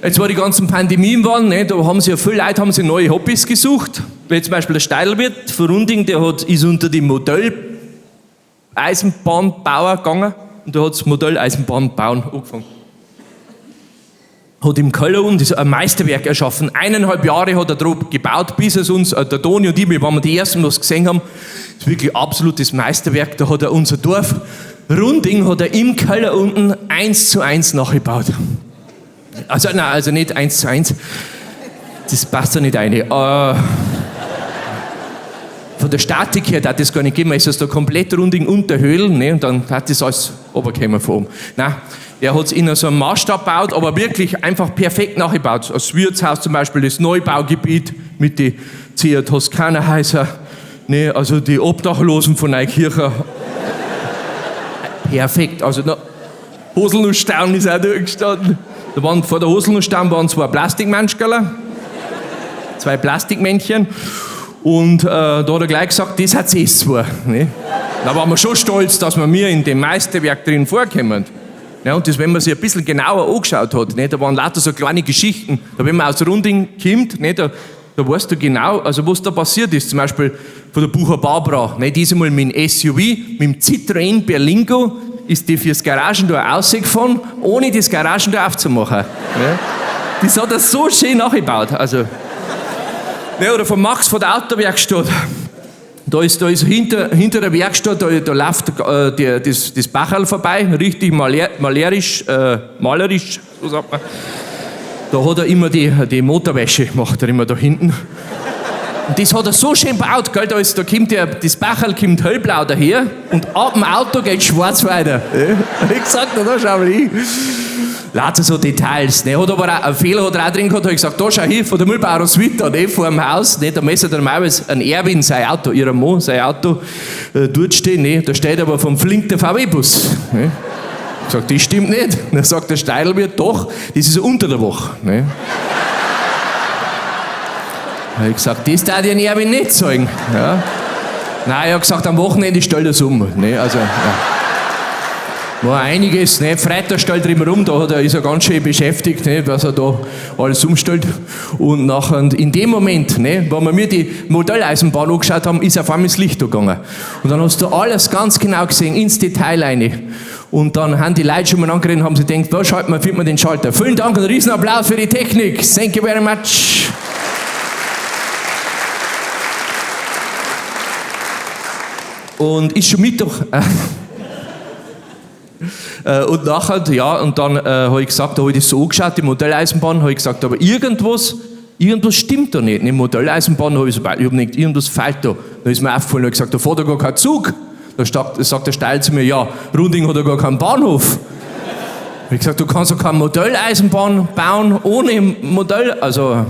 Jetzt, wo die ganzen Pandemien waren, ne, da haben sich ja viele Leute haben sich neue Hobbys gesucht. Wie zum Beispiel der Steilwirt von Runding, der ist unter die Modelleisenbahnbauer gegangen und der hat das Modelleisenbahnbauen angefangen. Hat im Keller unten ein Meisterwerk erschaffen. 1,5 Jahre hat er drauf gebaut, bis es uns, der Toni und ich, wir waren die Ersten, die es gesehen haben. Das ist wirklich absolutes Meisterwerk. Da hat er unser Dorf Runding hat er im Keller unten 1:1 nachgebaut. Also, nein, also nicht 1:1. Das passt da nicht rein. Von der Statik her hat das gar nicht gegeben, weil es ist da komplett Runding unter Höhlen, ne, und dann hat das alles runtergekommen von oben. Nein, er hat's in so einem Maßstab gebaut, aber wirklich einfach perfekt nachgebaut. Das Wirtshaus zum Beispiel, das Neubaugebiet mit den 10 Toskana-Häuser, ne, also die Obdachlosen von Neukirchen. Perfekt, also na, Haselnussstaun ist auch da gestanden. Da waren, vor der Haselnussstaun waren 2 Plastikmenschkerl, 2 Plastikmännchen. Und da hat er gleich gesagt, das hat es zwar. Ne? Da waren wir schon stolz, dass wir mir in dem Meisterwerk drin vorkommen. Ja, und das, wenn man sich ein bisschen genauer angeschaut hat, ne, da waren lauter so kleine Geschichten. Da, wenn man aus Runding kommt, ne, da weißt du genau, also was da passiert ist. Zum Beispiel von der Bucher Barbara, ne, diesmal mit dem SUV, mit dem Citroën Berlingo, ist die fürs Garagentor rausgefahren, ohne das Garagentor aufzumachen. Ne? Das hat er so schön nachgebaut. Also, ne, oder von Max von der Autowerkstatt. Da ist hinter der Werkstatt, da läuft das Bacherl vorbei, richtig malerisch, so sagt man. Da hat er immer die Motorwäsche, macht er immer da hinten. Und das hat er so schön gebaut, gell? Da ist, da kommt der, das Bacherl kommt hellblau daher und ab dem Auto geht schwarz weiter. Ja? Ich gesagt, na, da schau mal hin. Lauter so Details. Ne? Hat aber auch, einen Fehler hat er auch drin gehabt, hat gesagt, da schau hin, von der Müllbauer Roswitha, ne, vor dem Haus, ne, da müsste dann normalerweise ein Erwin sein Auto, ihr Mann, sein Auto dort stehen, ne? Da steht aber vom Flink der V W-Bus. Ne? Ich sag, das stimmt nicht. Dann sagt der Steilwirt, doch, das ist unter der Woche. Ne? Da hab ich gesagt, das darf ich den Erwin nicht sagen. Ja. Nein, er hat gesagt, am Wochenende stellt er's um. Ne? Also, ja. War einiges, ne? Freitag stellt er immer um, da ist er ganz schön beschäftigt, ne? Was er da alles umstellt. Und nachher, und in dem Moment, ne, wo wir mir die Modelleisenbahn angeschaut haben, ist auf einmal das Licht gegangen. Und dann hast du alles ganz genau gesehen, ins Detail rein. Und dann haben die Leute schon mal angeredet und haben sich gedacht, da schalten wir, findet man den Schalter. Vielen Dank und einen Riesenapplaus für die Technik. Thank you very much. Und ist schon Mittag. Und nachher, ja, und dann hab ich gesagt, da hab ich das so angeschaut, die Modelleisenbahn, hab ich gesagt, aber irgendwas stimmt da nicht. Die Modelleisenbahn hab ich so, ich hab nicht, irgendwas fehlt da. Da ist mir aufgefallen, hab ich gesagt, da fährt ja gar kein Zug. Da sagt der Steil zu mir, ja, Runding hat ja gar keinen Bahnhof. Hab ich gesagt, du kannst doch keine Modelleisenbahn bauen ohne Modell, also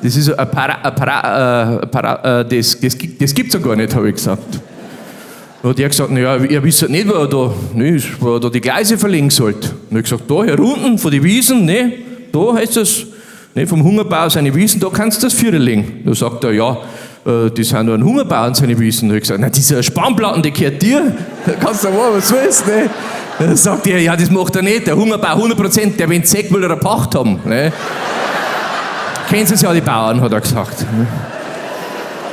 das ist ein Para, ein Para Para das, das gibt, das gibt's ja gar nicht, hab ich gesagt. Dann hat er gesagt, na ja, ihr wisst halt nicht, ne, wo er da die Gleise verlegen sollte. Dann hab ich gesagt, da hier unten von den Wiesen, ne, da heißt das, ne, vom Hungerbauer seine Wiesen, da kannst du das Vierer legen. Da sagt er, ja, das sind nur ein Hungerbauer und seine Wiesen. Dann hab ich gesagt, na, diese Spannplatten, die gehört dir, da kannst du machen, was du willst, ne. Dann sagt er, ja, das macht er nicht, der Hungerbauer 100%, der wenn's sagt, will er eine Pacht haben. Ne. Kennen Sie es ja, die Bauern, hat er gesagt.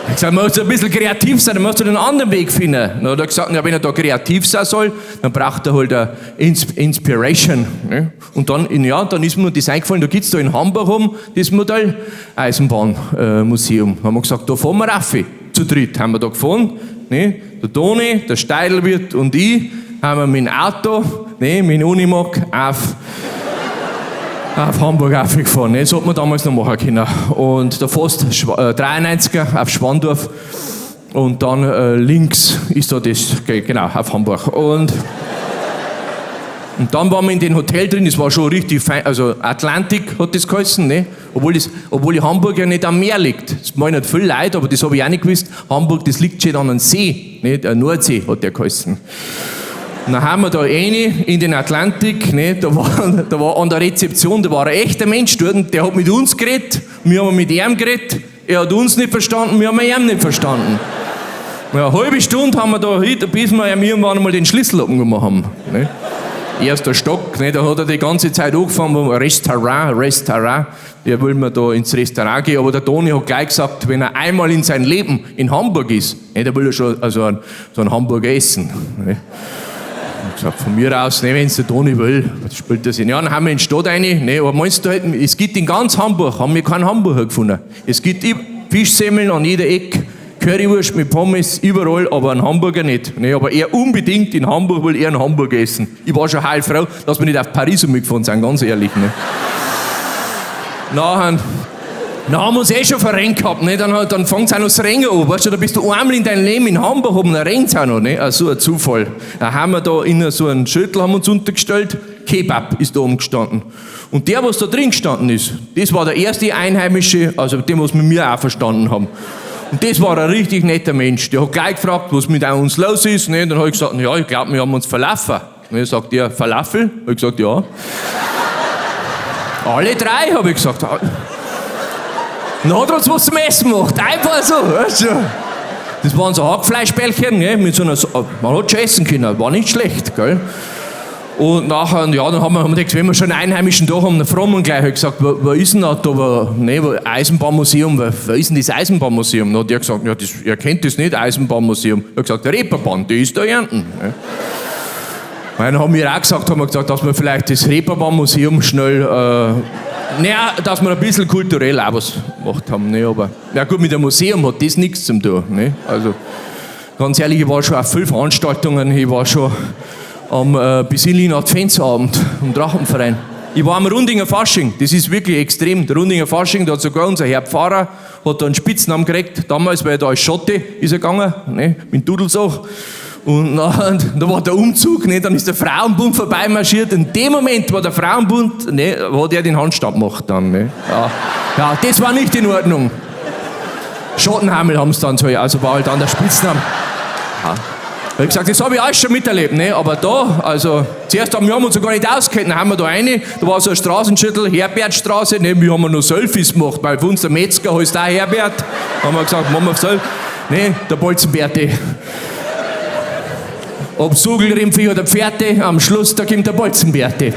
Ich hab gesagt, man muss ein bisschen kreativ sein, dann musst du den anderen Weg finden. Dann hat er gesagt, na, wenn er da kreativ sein soll, dann braucht er halt eine Inspiration. Ne? Und dann ist mir das eingefallen, da gibt's da in Hamburg rum das Modelleisenbahnmuseum. Da haben wir gesagt, da fahren wir rauf. Zu dritt haben wir da gefahren. Ne? Der Toni, der Steilwirt und ich haben wir mit dem Auto, ne, mit dem Unimog auf Hamburg aufgefahren. Ne? Das hat man damals noch machen können. Und da fährst du 93er auf Schwandorf und dann links ist da das, genau, auf Hamburg. Und dann waren wir in dem Hotel drin, das war schon richtig fein, also Atlantik hat das geheißen, ne? Obwohl Hamburg ja nicht am Meer liegt. Das meinen nicht viele Leute, aber das hab ich auch nicht gewusst. Hamburg, das liegt schon an einem See, ne? Der Nordsee hat der geheißen. Und dann haben wir da rein in den Atlantik, ne? Da war an der Rezeption, da war ein echter Mensch dort, und der hat mit uns geredet, wir haben mit ihm geredet, er hat uns nicht verstanden, wir haben ihn nicht verstanden. Ja, eine halbe Stunde haben wir da hin, bis wir ihm irgendwann einmal den Schlüssel abgenommen haben. Ne? Erster Stock, ne, da hat er die ganze Zeit angefangen, wo Restaurant, Restaurant, der will mir da ins Restaurant gehen, aber der Toni hat gleich gesagt, wenn er einmal in seinem Leben in Hamburg ist, ne, da will er schon also so einen Hamburger essen. Ne. Ich gesagt, von mir aus, ne, wenn's der Toni will, was spielt das in? Ja, dann haben wir in die Stadt rein, ne, aber meinst du halt, es gibt in ganz Hamburg, haben wir keinen Hamburger gefunden. Es gibt Fischsemmeln an jeder Ecke, Currywurst mit Pommes, überall, aber einen Hamburger nicht. Ne, aber er unbedingt in Hamburg will er einen Hamburger essen. Ich war schon heilfroh, dass wir nicht auf Paris umgefahren sind, ganz ehrlich. Ne. Nachher, dann haben wir uns eh schon verrennt gehabt, ne? Dann fängt's auch noch das Rennen an, weißt du, da bist du einmal in deinem Leben in Hamburg und dann rennt's auch noch, ne? Ach, so ein Zufall. Da haben wir da in so einen Schüttel haben wir uns untergestellt, Kebab ist da umgestanden. Und der, was da drin gestanden ist, das war der erste Einheimische, also dem, was wir mir auch verstanden haben. Und das war ein richtig netter Mensch. Der hat gleich gefragt, was mit uns los ist. Ne? Dann hab ich gesagt, ja, ich glaub, wir haben uns verlaufen. Ne? Sagt er, Falafel? Hab ich gesagt, ja. Alle drei, hab ich gesagt. Dann hat er uns was zum Essen gemacht. Einfach so, weißt du. Das waren so Hackfleischbällchen, ne? Mit so einer, man hat schon essen können, war nicht schlecht, gell? Und nachher, ja, dann haben wir gedacht, wenn wir schon einen Einheimischen da haben, dann fragen wir ihn gleich, hab ich gesagt, wo ist denn das da, wo, ne, wo, Eisenbahnmuseum, wo ist denn das Eisenbahnmuseum? Dann hat er gesagt, ja, das, er kennt das nicht, Eisenbahnmuseum. Er hat gesagt, der Reeperbahn, die ist da hinten. Ne? Dann haben wir auch gesagt, haben wir gesagt, dass wir vielleicht das Reeperbahnmuseum schnell, naja, dass wir ein bisschen kulturell auch was gemacht haben, ne, aber, ja gut, mit dem Museum hat das nichts zu tun, ne, also, ganz ehrlich, ich war schon auf 5 Veranstaltungen, ich war schon am besinnlichen Adventsabend im Drachenverein. Ich war am Rundinger Fasching, das ist wirklich extrem. Der Rundinger Fasching, da hat sogar unser Herr Pfarrer hat da einen Spitznamen gekriegt, damals, weil er da als Schotte ist er gegangen, ne, mit Dudelsack. Und nachher, da war der Umzug, ne, dann ist der Frauenbund vorbeimarschiert. In dem Moment, wo der Frauenbund, ne, hat er den Handstand gemacht dann. Ne. Ja, ja, das war nicht in Ordnung. Schottenhammel haben's dann so, also war halt dann der Spitzname. Ja. Ich hab gesagt, das hab ich alles schon miterlebt, ne? Aber da, also, zuerst haben wir uns ja gar nicht ausgekannt, dann haben wir da eine, da war so ein Straßenschüttel, Herbertstraße, ne? Wir haben noch Selfies gemacht, weil für uns der Metzger heißt auch Herbert. Haben wir gesagt, machen wir Selfies, ne? Der Bolzenbärte. Ob Sugelrimpfi oder Pferde, am Schluss, da kommt der Bolzenbärte.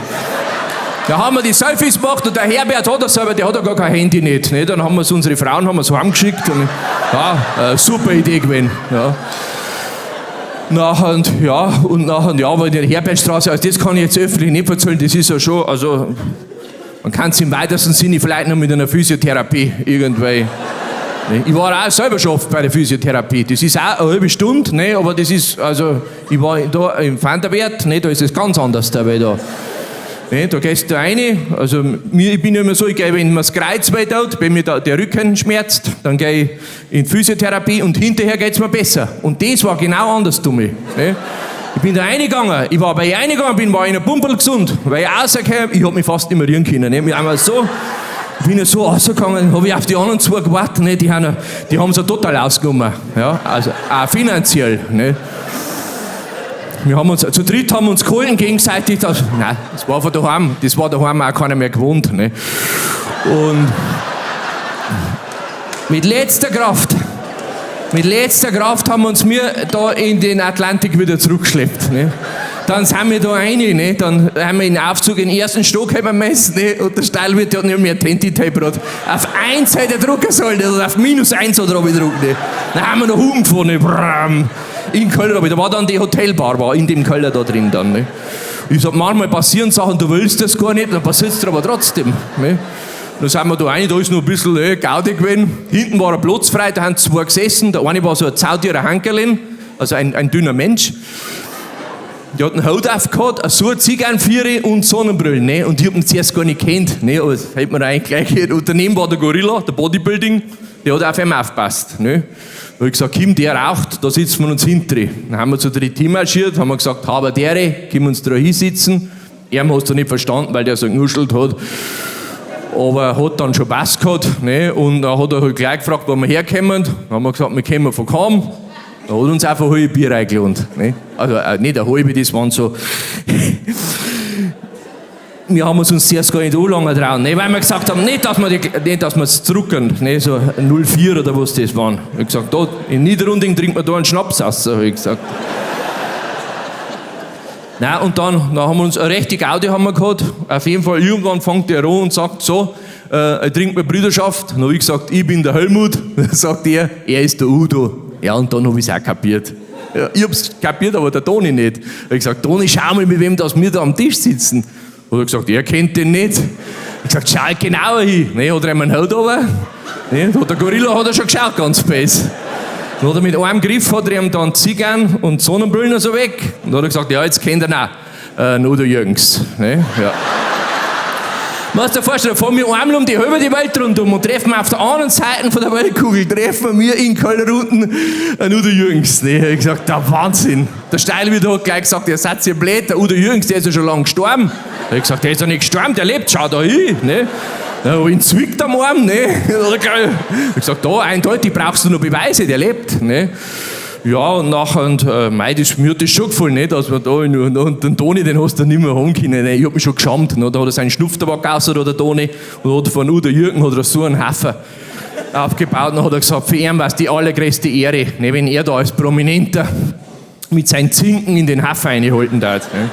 Da haben wir die Selfies gemacht und der Herbert hat das selber, der hat ja gar kein Handy nicht. Ne? Dann haben wir's, unsere Frauen haben wir's heimgeschickt und, ja, super Idee gewesen. Ja. Nachher, ja, und nachher, ja, aber in der Herbertstraße, also das kann ich jetzt öffentlich nicht erzählen, das ist ja schon, also, man kann's im weitesten Sinne vielleicht noch mit einer Physiotherapie irgendwie. Ne? Ich war auch selber schon oft bei der Physiotherapie. Das ist auch eine halbe Stunde, ne? Aber das ist, also, ich war da im Vanderwert, ne? Da ist es ganz anders dabei da. Ne? Da gehst du rein, also mir, ich bin immer so, ich gehe, wenn mir das Kreuz weh tut, wenn mir da der Rücken schmerzt, dann gehe ich in die Physiotherapie und hinterher geht's mir besser. Und das war genau anders zu mir. Ne? Ich bin da reingegangen, ich war bei reingegangen, bin, war in einer Pumperl gesund, weil ich rausgekommen, ich hab mich fast nicht mehr rühren können. Ne? Mit einmal so, bin ich so rausgegangen, hab ich auf die anderen zwei gewartet, ne? Die haben sie total ausgenommen. Ja? Also auch finanziell. Ne? Wir haben uns, zu dritt haben wir uns geholt gegenseitig. Das, nein, das war von daheim, das war daheim auch keiner mehr gewohnt. Ne? Und mit letzter Kraft haben wir uns mir da in den Atlantik wieder zurückgeschleppt. Ne? Dann sind wir da rein, ne? Dann haben wir den Aufzug in den ersten Stock haben wir gemessen, ne? Und der Steilwirt, der hat nicht mehr 20 Tape gehabt. Auf 1 hätte er drucken sollen, oder auf minus 1 hat er gedruckt. Ne? Dann haben wir noch Huben gefahren, ne? Bram. In Köln, aber da war dann die Hotelbar, war in dem Keller da drin dann. Ne? Ich sag, manchmal passieren Sachen, du willst das gar nicht, dann passiert's dir aber trotzdem. Ne? Dann sind wir da rein, da ist noch ein bisschen Gaudi gewesen. Hinten war ein Platz frei, da haben zwei gesessen. Der eine war so ein zaudierer Hankerlin, also ein dünner Mensch. Der hat einen Hut aufgehabt, so eine Zigarrenviere und Sonnenbrillen. Ne? Und ich hab ihn zuerst gar nicht gekannt. Ne? Aber das hätte man eigentlich gleich gehört. Und daneben war der Gorilla, der Bodybuilding, der hat auf ihn aufgepasst. Ne? Da hab ich gesagt, Kim, der raucht, da sitzen wir uns hinten. Dann haben wir zu dritt hinmarschiert, haben wir gesagt, Haberdere, können wir uns da hinsitzen. Er hat's da nicht verstanden, weil der so genuschelt hat. Aber er hat dann schon Pass gehabt, ne? Und dann hat er halt gleich gefragt, wo wir herkommen. Dann haben wir gesagt, wir kommen von Cham. Da hat uns einfach ein halbes Bier eingeladen. Ne? Also nicht ein halbe, das waren so. Wir haben uns zuerst gar nicht anlangen trauen, ne? Weil wir gesagt haben, nicht, dass wir die, nicht, dass wir's zurücken, ne? So 0,4 oder was das waren. Ich hab gesagt, da, in Niederrunding trinkt man da einen Schnaps aus, hab ich gesagt. Nein, und dann haben wir uns eine rechte Gaudi haben wir gehabt. Auf jeden Fall, irgendwann fängt der an und sagt so, er trinkt mit Brüderschaft. Dann hab ich gesagt, ich bin der Helmut. Dann sagt er, er ist der Udo. Ja, und dann hab ich's auch kapiert. Ja, ich hab's kapiert, aber der Toni nicht. Da hab ich gesagt, Toni, schau mal, mit wem das wir da am Tisch sitzen. Hat er gesagt, er kennt den nicht. Ich hab gesagt, schau genauer hin. Ne, hat er ihm einen Hut runter? Ne, hat der Gorilla hat er schon geschaut, ganz böse. Dann hat er mit einem Griff hat er ihm dann Zigarren und Sonnenbrillen so weg. Und dann hat er gesagt, ja, jetzt kennt er ihn auch. Udo Jürgens. Ne? Ja. Musst dir vorstellen, da fahren wir einmal um die halbe die Welt rundum und treffen auf der anderen Seite von der Weltkugel, treffen wir in Köln-Ruten einen Udo Jürgens. Ne? Ich hab gesagt, der Wahnsinn. Der Steilwirt hat gleich gesagt, ihr seid ja blöd, der Udo Jürgens, der ist ja schon lange gestorben. Ich hab gesagt, der ist ja nicht gestorben, der lebt, schau da hin. Ne? Ja, hab ihn zwickt am Arm, ne? Ich hab gesagt, da, eindeutig brauchst du noch Beweise, der lebt. Ne? Ja, und nachher, und mei, das, mir hat das schon gefallen, ne, dass wir da nur, und den Toni, den hast du nicht mehr haben können, ne? Ich hab mich schon geschämt, ne? Da hat er seinen Schnupftabak raus, oder der Toni, und hat von Udo Jürgen hat er so einen Haufen aufgebaut, und dann hat er gesagt, für ihn war's die allergrößte Ehre, ne, wenn er da als Prominenter mit seinen Zinken in den Haufen reinhalten darf, ne?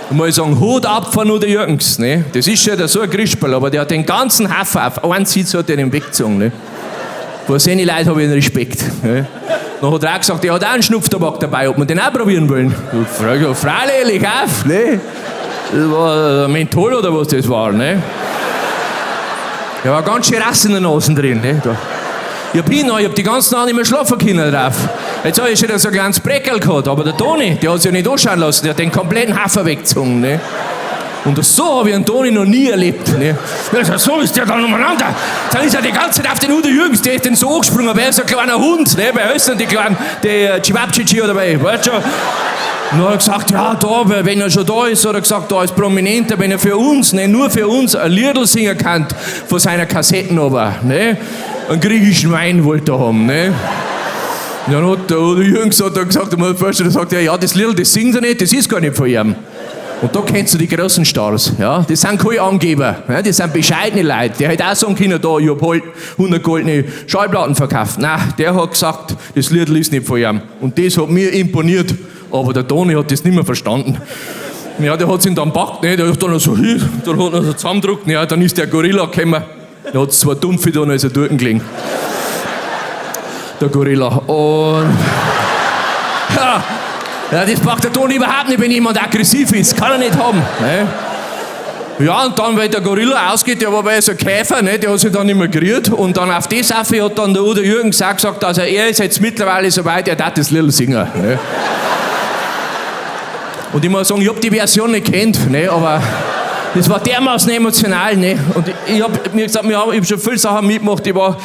Und muss ich sagen, Hut ab von Udo Jürgens, ne? Das ist schon so ein Grischperl, aber der hat den ganzen Haufen auf einen Sitz hat er den weggezogen, ne? Vor seinen Leuten hab ich einen Respekt, ne? Dann hat er auch gesagt, er hat auch einen Schnupftabak dabei, ob wir den auch probieren wollen. Ich frag, freilich, auf, ne? Das war Menthol oder was das war, ne? Der war ganz schön Rass in der Nase drin, ne? Da. Ich hab ihn noch, ich hab die ganzen Nacht nicht mehr schlafen können drauf. Jetzt hab ich schon so ein kleines Breckerl gehabt, aber der Toni, der hat sich ja nicht anschauen lassen, der hat den kompletten Haufen weggezogen, ne? Und so hab ich einen Toni noch nie erlebt. Ne? Ja, so ist der dann umeinander. Dann ist er die ganze Zeit auf den Udo Jürgens, der ist den so angesprungen, weil er so ein kleiner Hund, ne? Bei uns sind die kleinen, die Cevapcici oder bei, weißt du schon. Und dann hat er gesagt, ja, da, wenn er schon da ist, hat er gesagt, da ist Prominenter, wenn er für uns, ne, nur für uns, ein Liedl singen kann von seiner Kassetten aber, ne? Einen griechischen Wein wollte er haben, ne? Und dann hat der Udo Jürgens hat er gesagt, und dann sagt er, ja, das Liedl, das singt er nicht, das ist gar nicht von ihm. Und da kennst du die großen Stars, ja? Das sind keine Angeber, ja? Das sind bescheidene Leute. Der hätte auch sagen können, da, ich hab halt 100 goldene Schallplatten verkauft. Nein, der hat gesagt, das Liedl ist nicht von ihm. Und das hat mir imponiert. Aber der Toni hat das nicht mehr verstanden. Ja, der hat's ihn dann gepackt, ne? Der hat dann noch so hin, dann hat er so zusammengedrückt, ja, dann ist der Gorilla gekommen. Der hat's zwar dumpf getan, dann ist er dort gelegen. Der Gorilla. Und ja, ja, das packt der Toni überhaupt nicht, wenn jemand aggressiv ist. Kann er nicht haben. Ne? Ja, und dann, weil der Gorilla ausgeht, der war bei so ein Käfer, ne, der hat sich dann nicht mehr gerührt. Und dann auf das auf hat dann der Udo Jürgens auch gesagt, also er ist jetzt mittlerweile so weit, er darf das Little singen. Ne? Und ich muss sagen, ich hab die Version nicht kennt, ne, aber das war dermaßen emotional. Ne? Und ich hab mir gesagt, ich hab schon viele Sachen mitgemacht. Ich war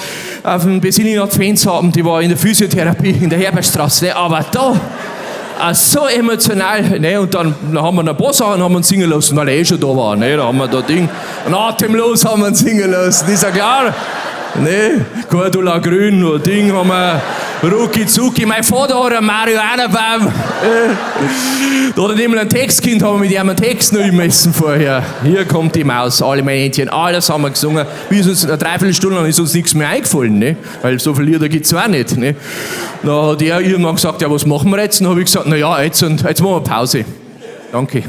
auf dem Besinnung Adventsabend, ich war in der Physiotherapie in der Herbertstraße, ne? Aber da, so emotional, ne? Und dann haben wir noch ein paar Sachen haben wir uns singen lassen, weil er eh schon da war, ne? Da haben wir da Ding, und atemlos haben wir uns singen lassen, ist ja klar. Ne? Cordula Grün, oder Ding haben wir, Rucki Zucki, mein Vater hat einen Marihuana-Baum. Da hat er immer einen Text gekannt, haben wir mit ihm einen Text noch üben müssen vorher. Hier kommt die Maus, alle meine Entchen, alles haben wir gesungen. Bis uns eine Dreiviertelstunde lang ist uns nichts mehr eingefallen, ne? Weil so viele Lieder gibt's auch nicht. Ne? Dann hat er irgendwann gesagt, ja, was machen wir jetzt? Dann hab ich gesagt, na ja, jetzt machen wir Pause. Danke.